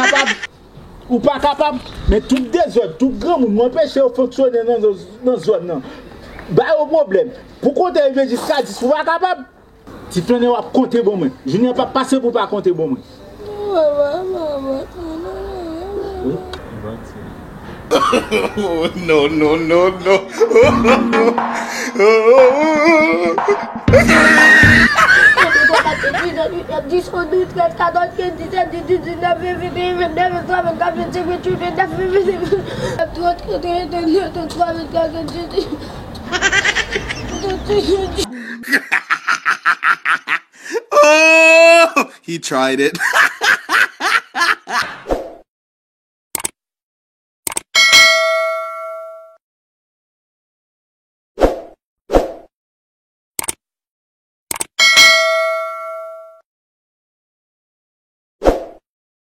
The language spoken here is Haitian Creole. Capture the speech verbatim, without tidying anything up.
kapab. Ou pa kapab. Men tout dezòd, tout granmoun, ou anpeche yo fonksyone nan, nan zòn nan. Ba yo pwoblèm. Pou konte rive jiska dis, ou pa kapab. Ti flannen w ap konte bon mwen. Jounen an p ap pase pou w pa konte bon mwen. Oh, no, no, no, no. Oh, he tried it.